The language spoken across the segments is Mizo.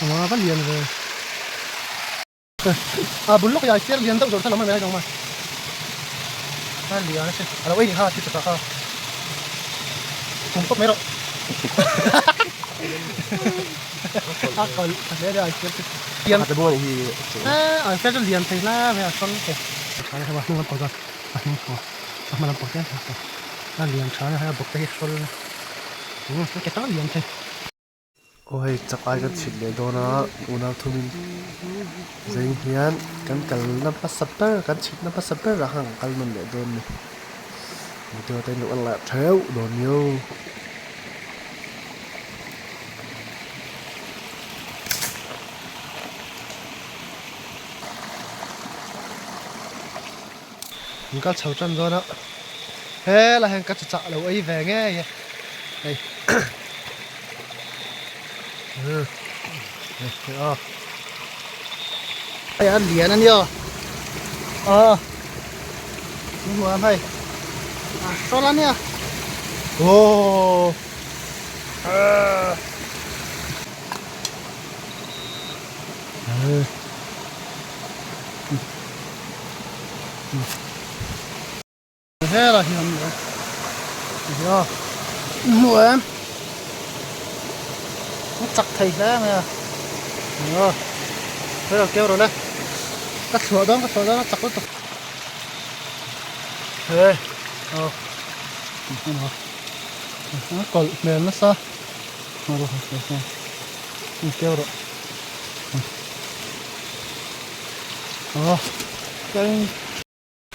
A va lian ve. A bul lawk hi ai fiar lian deuh zawrh kha lo mai mai a A lian a sin. A lo ei ni kha ti chakah kha. Kum tawp mai rawh. A kal a hle hle ai fiar chu. Lian. Ai fiar chu lian thei hle mai a sawn te. Tha a hnung lampang chuan a hnung chho a hma lampang tlem tlem chho a lian tha a hei a bawk te hi hrawl a ke tang lian thei. Aw hei chak ai kan chhit leh dawn a unau thumin zeng hian kan kalna hmasa ber kan chhitna hmasa berah khan kan kal nawn leh dawn a ni video te an la theuh dawn nio. An kal chho tan dawn a helai hian ka chi chah lo ei ve ngei e hei hei a lian a nia aw hmuh hei a hrawl a nia aw. Helai hi an ni a hmuh em a chak thei hle mai a hei lo keu rawh le ka chhuah dawn ka chhuah dawn a chak lutuk he aw a kawlh hmel nasa keu rawh.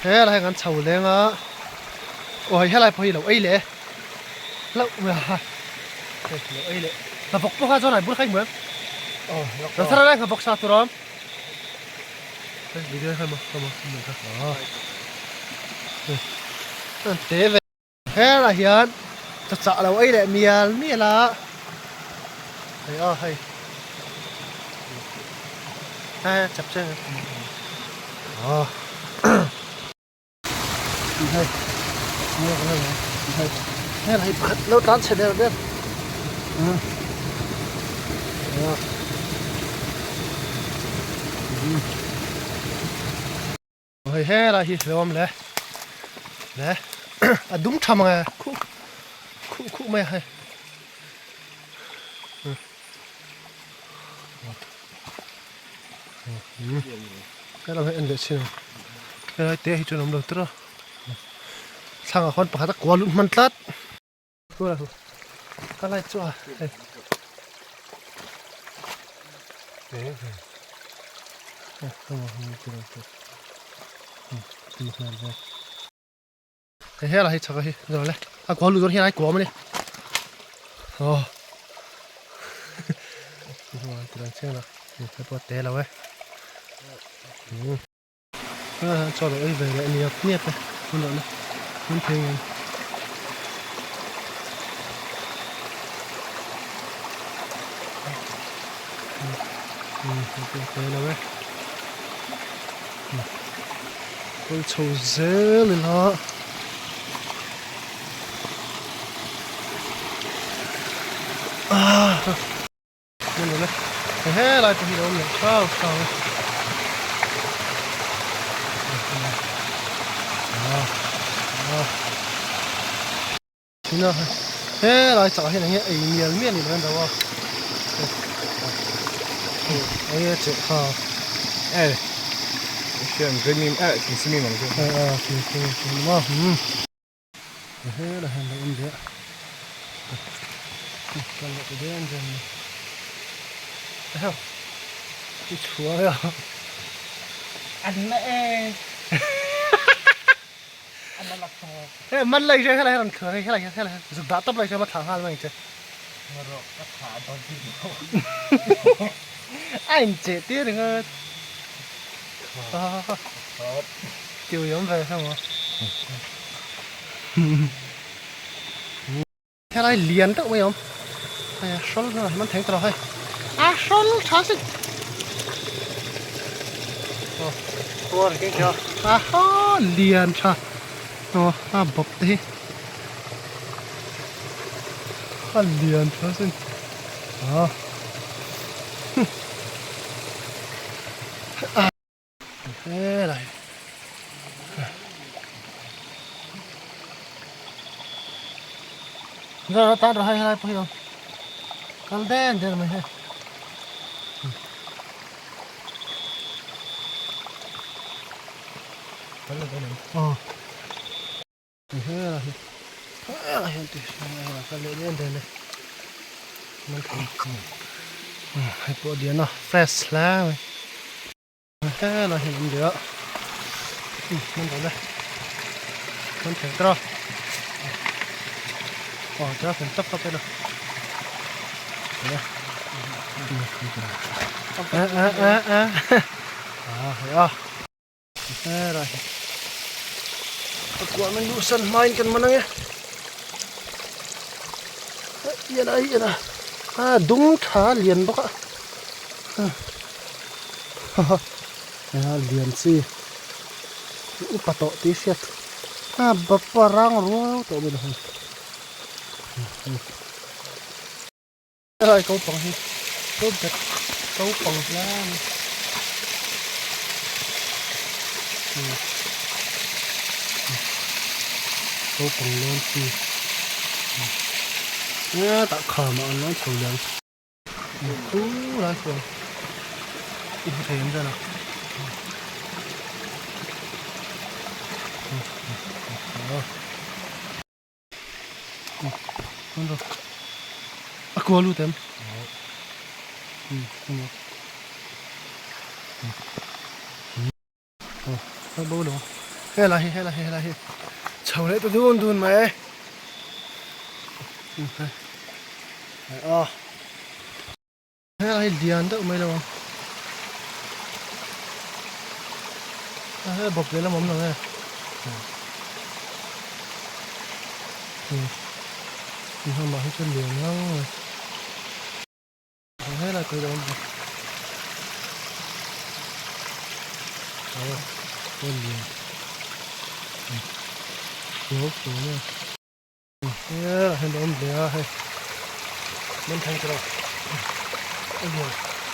Helai hi kan chho leng a aw hei helai pawh hi lo ei leh hlauh mai a hei lo ei leh hna vawk pawh kha chuan ai bul kha i hmu em lo thar lai hna vawk sa tur a awm hei video hi maw maw a te ve. Helai hian chaw chah lo ei leh mial mial a hei aw hei he chep che aw hei hei helai pakhat lo tlan chhe der der Hei helai hi hlawm le le a dum tha mang e khuh khuh khuh mai a hei helam hi en leh chin ang helai te hi chuan awm lo tur a thlangah khuan pakhat a kual lut hman tlat. Ka light chu a hei. Hei helai hi chhak a hi zawh le a kual luh dawn hian ai kuam a ni aw ti lang chiang lo hei pawh a te lo e. Chaw lo ei ve leh niap niap e hun lohna hun thei ngei. Lo e kal chho zel ila ah. He lai pawh hi lo awm leh thau thau a. He lai chakah hian enge ei mial mial ni lo hian do a. Ei a cheh kha. Eh. Hian green eh thingsi mi mang chu. Eh eh thingsi mi mang chu. He la hian lo awm leh kal leh ta den den mai eheu i chhuah a an na e an na lak thung he man lai che helai hian thluah hei helai hian helai hian zuk dah tawp lai che ma thlah nghal mai che rawh ka thlah dawn bik lo a in cheh tir ringawt Tiu i awm ve hlauh a. Helai lian deuh mai a awm. Hei a hrawl hnawh man theng tawh hei. A hrawl tha sin. Aw tuar keng kha. A ha lian tha. Aw a bawp te hi. A lian tha sin. A. Helai. Rồi tan rồi hay hay pui không? Kal den den mai he. Ờ. Helai. Helai han ti. Helai kal den den ne. Man thei. Hei pawh lian a fresh hle mai. Helai hian an leh a man rawh le man thei tawh a aw tia fel tap tap ila eh eh eh eh ah hei a helai hi a kuah na luhsan hmain kan man ange ian a ian a a dung tha lian bawk a. Aa lian chi upa tawh tih hriat a bapa rang ruau tawh mai lo hei helai ko pang hi ko bet ko pang hle a ni ko pang lawn chi tah kham ah an lawn chho lian. Khu lai khuan i hmu thei em vel a. A kual lut em? A bo lo. Helai hi helai hi helai hi chho leh ta dun dun mai e. A helai hi lian deuh mai lo ang. A he bawp lehlam awm lo e. Hmah hi chu lian ngang mai. Helai tui lo awm bawk. Aw aw lian. Tuau tuau mai a. Helai hian a awm ve a hei. Man thei tawh lo. A lian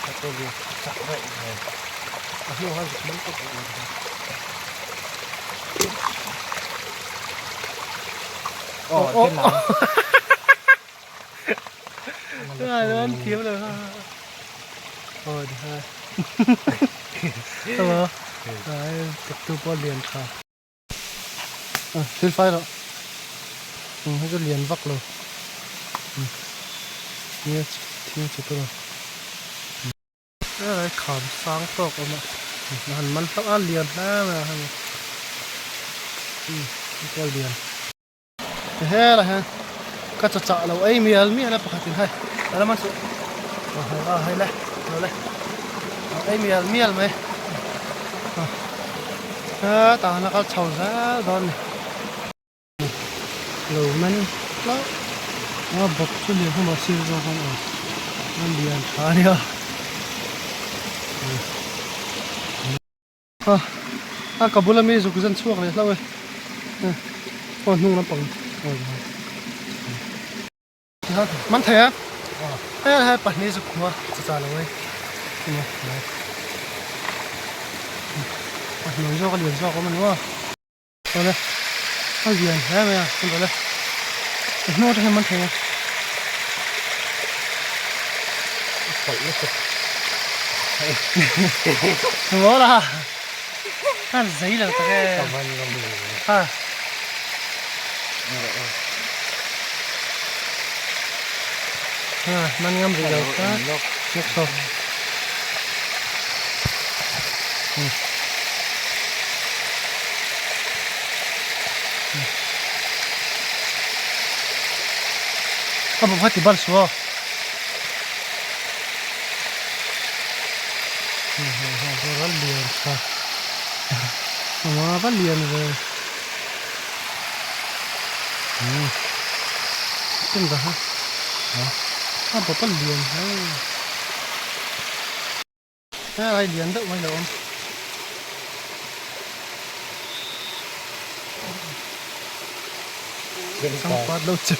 a pawh lian chak daih mai. A hnu ah zuk man tawp a awm bawk. Aw aw aw. An thiam lo ha aw ti ha hello ai tu pawh lian tha a thil fai loh hei chu lian vak lo nia thing chi tur a Helai kham sang tawk awm a han man hlauh a lian hle mai a hei pawh lian. Helai hian ka chaw chah lo ei mial mial a pakhatin hei a lama chu a hei le lo le ei mial mial mai hetah hian a kal chho zel dawn a ni lo men hlauh a bawp chu lian hlawm a sir zawk a a lian tha a nia. A a ka bula mi zuk zan chhuak leh hlauh e aw hnung lampang man thei a hei hei pahnih zuk khua cha cha lo ei a hnuai zawk a lian zawk awm a ni maw awle a lian hle mai a awle a hnung atang hian man thei a. Maw la a zei lo tak e ha ha man ngam rih lo ta lawk saw A bawp kha ti bal suh aw. Va lian tha. Va lian ve. Tum ta ha. A bawp a lian hle. Helai lian deuh mai lo awm. Changpat lo che.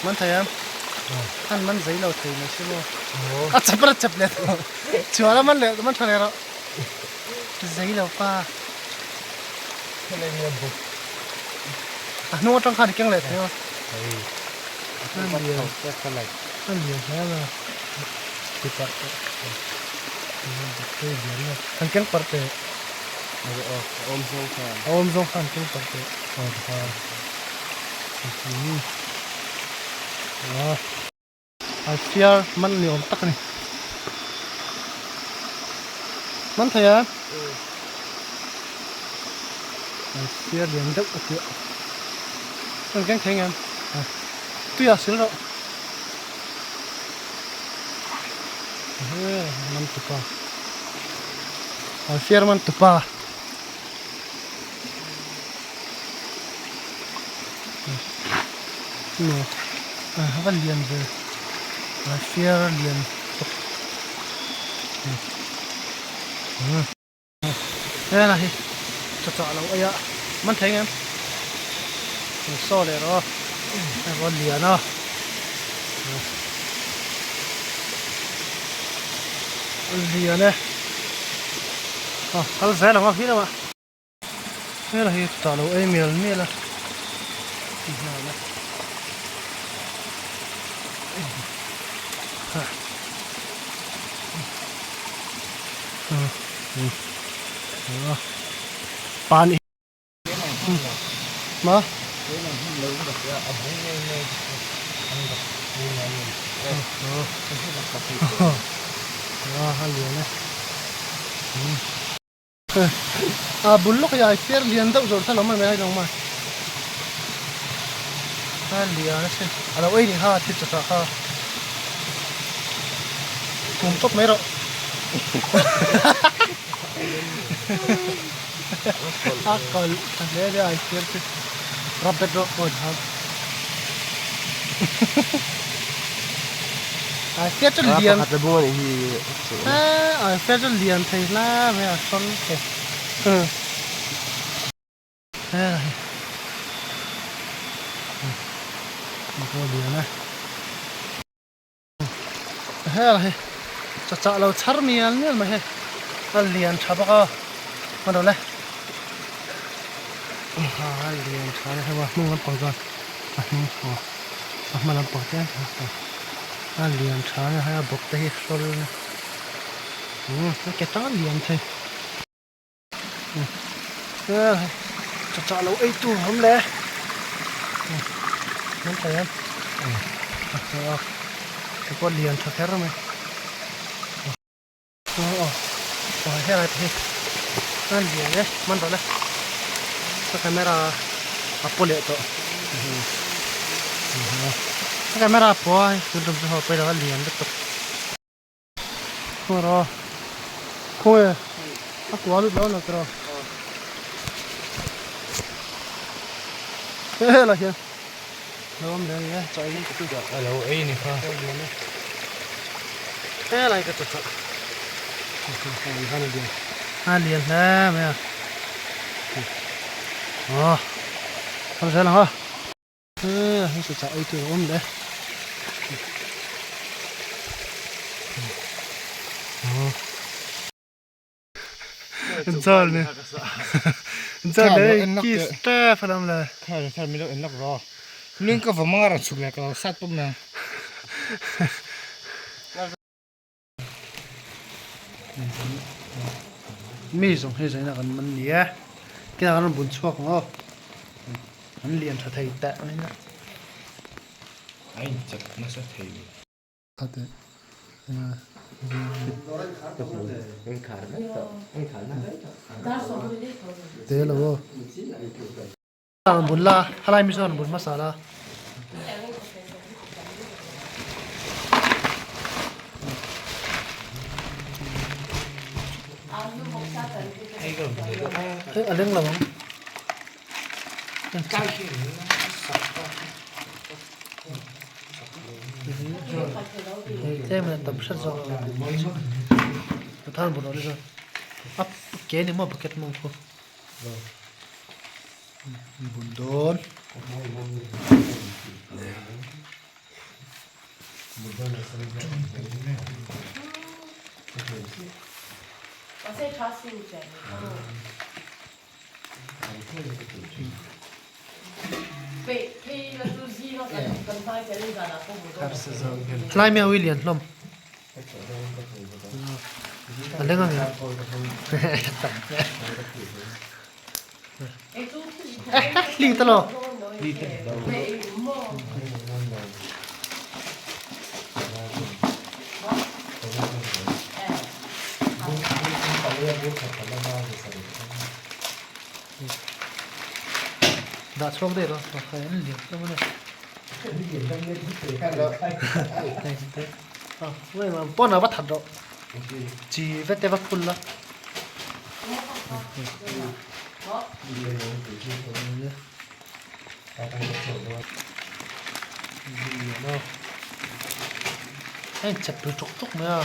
Man thei a an man zei lo thei mai si maw a chep a chep leh tawh chhuah a man leh man tha leh rawh zei lo pa a hnung atang khan i keng leh thei a a lian hle mai a an keng parh teh. A awm zawng khan keng parh teh a fiar man ni awm tak a ni man thei a a fiar lian deuh a tia an keng thei ngem tuiah sil rawh man tupa a fiar man tupa. A va lian ve a fiar a lian tawp hela hi chaw chah lo aia man thei ngem saw leh rawh a va lian a lian e kal zel ang a khi lamah. Hela hi chutah lo ei mial mial a pan ma a lian e. A bul lawk hi a fiar lian deuh zawrh kha lo mai mai a lo mai a lian a sin a lo ei nih kha thil chawchah kha kum tawp mai rawh a kal a hle hle a fiar chu rap bet rawh aw dhan a fiar chu lian pakhat la bung a nih hi. A fiar chu lian thei hla mai a sawn thei lian a hel hi chaw chah lo chhar mial mial mai hei a lian tha bawk a hmanraw le a lian tha a hei a hnung lampang chuan a hnung aw a hma lampang tlem a lian tha a hei a bawk te hi hrawl a ke tang a lian thei. Chaw chah lo ei tur awm le an thei a hei pawh lian tha kher mai aw helai te hi a lian e hman rawh le ka camera a paw leh tawh ka camera a paw a hei tun tum chu ho pawh a lian lutuk. Khaw khawi a kua lut lo lo tawh he he lah hian lo awm leh ani e chaw ei a lo ei ni kha he lai ka chaw chawlh a lian hle mai a aw kal zel ang a. Hei chu chah ei tur a awm leh Chal ni Chal le ki step alam le Kha le thar mi lo en lak ro Lung ka vamanga ran chuk le ka lo sat pawp na Mi zawng hi zaina kan man ni e kina kan rawn bun chhuak ang aw an lian tha thei teh mai na. A in chak nasa thei lo. Te lo aw. Rawn bun la helai mi chu rawn bun hmasa la. Hei a leng lo ang. Hei tlem a tam hret zawk a thar bun awrh hi chuan a ke ni maw bucket mawng khu. Bun dawn. Tlai mi a ui lian hlawm. A leng ang Li ta lo. Dah chhuak daih rawh a an lian hlawm a ni. Pawn ah va that rawh chi vete va phul la. A inchep ri tuk tuk mai a.